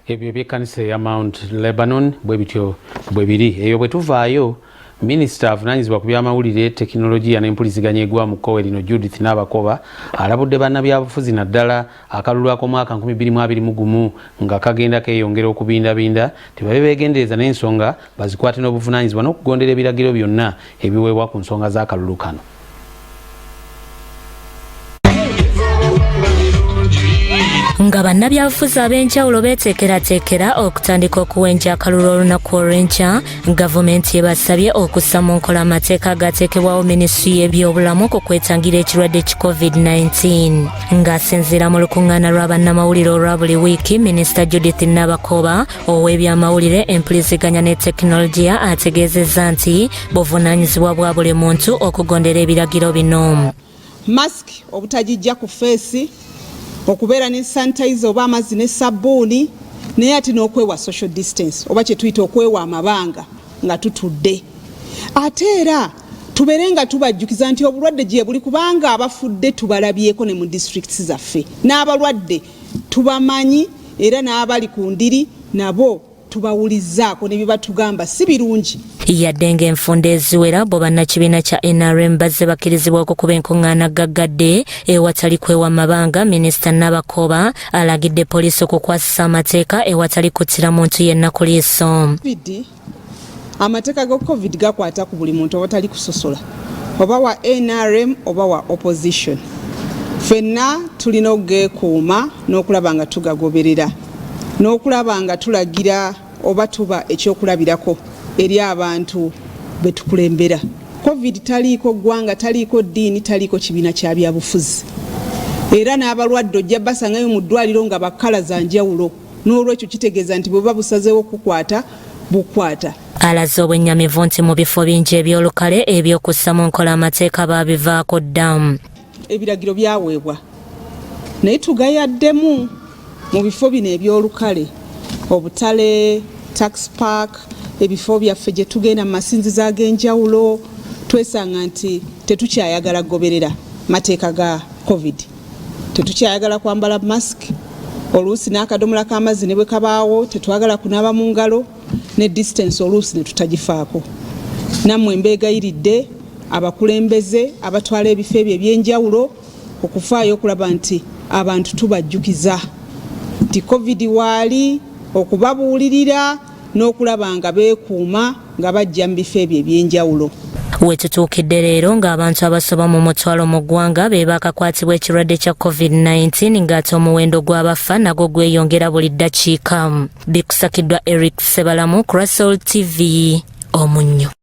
Ebyo ebyekkanisa eya Mount Lebanon bwe bityo bwe biri. Eyo bwe tuvaayo, minisita avunaanyizibwa ku byamawulire, tekinologiya n'empuliziganya egwa mu kkowe lino, Judith Nabakoba, alabudde bannabyabufuzi naddala akalulu ak'omwaka 2021 nga kagenda keeyongera okubindabinda, tebabe beegendereza n'ensonga bazikwate n'obuvunaanyizibwa n'okugondera ebiragiro byonna ebiweebwa ku nsonga z'akalulu kano. Nga bannabyabufuzi ab'enjawulo beeteekerateekera okutandika okuwenja akalulu olunaku olw'enkya, gavumenti ebasabye okussa mu nkola amateeka agateekebwawo minisitule y'ebyobulamu ku kwetangira ekirwadde ki COVID-19. Ng'asinziira mu lukuŋŋaana lwa bannamawulire olwa buli wiiki, Minisita Judith Nabakoba ow'ebyamawulire, empuliziganya ne tekinologiya ategeezezza nti buvunaanyizibwa bwa buli muntu okugondera ebiragiro bino. Mask obutagijja ku face, okubeera ne sanitizer oba amazzi ne sabbuuni, naye ate n'okwewa social distance oba kye tuyita okwewa amabanga nga tutudde. Ate era tubeere nga tubajjukiza nti obulwadde gye buli, kubanga abafudde tubalabyeko ne mu disitulikiti zaffe, n'abalwadde tubamanyi, era n'abali ku ndiri nabo tubawulizzaako ne bye batugamba si birungi. Yadde ng'enfunda eziwera bo bannakibiina kya NRM bazze bakkirizibwa okukuba enkuŋŋaana gaggadde ewatali kwewa mabanga, Minisita Nabakoba alagidde poliisi okukwasisa amateeka ewatali kuttira muntu yenna ku liiso. Amateeka ga COVID gakwata ku buli muntu awatali kusosola, oba wa NRM oba wa opposition. Ffenna tulina okugeekuuma n'okulaba nga tugagoberera n'okulaba nga tulagira oba tuba ekyokulabirako eri abantu be tukulembera. COVID taliiko ggwanga, taliiko ddiini, taliiko kibiina kya byabufuzi, era n'abalwadde ojja basangayo mu ddwaliro nga bakkala za njawulo. N'olwekyo kitegeeza nti bwe buba busazeewo okukwata, bukwata. Alaze obwennyamivu nti mu bifo bingi eby'olukale eby'okussa mu nkola amateeka baabivaako dda. Ebiragiro byaweebwa, naye tugayaddemu mu bifo bino eby'olukale, obutale, tax park, ebifo byaffe gye tugenda mu masinzizo ag'enjawulo, twesanga nti tetukyayagala kugoberera mateeka ga COVID, tetukyayagala kwambala mask, oluusi n'akadomola k'amazzi ne bwe kabaawo tetwagala kunaaba mu ngalo, ne distance oluusi ne tutagifaako. Nammwe mbeegayiridde abakulembeze abatwala ebifo ebyo ebyenjawulo okufaayo okulaba nti abantu tubajjukiza nti COVID waali, okubabuulirira n'okulaba nga beekuuma nga bajja mu bifo ebyo ebyenjawulo. Wetutuukidde leero ng'abantu abasoba mu 100 mu ggwanga be baakakwatibwa ekirwadde kya COVID-19, ng'ate omuwendo gw'abafa nagwo gweyongera buli ddakiika. Bikusakiddwa Eric Sebalamu, Crasol TV, Omunnyo.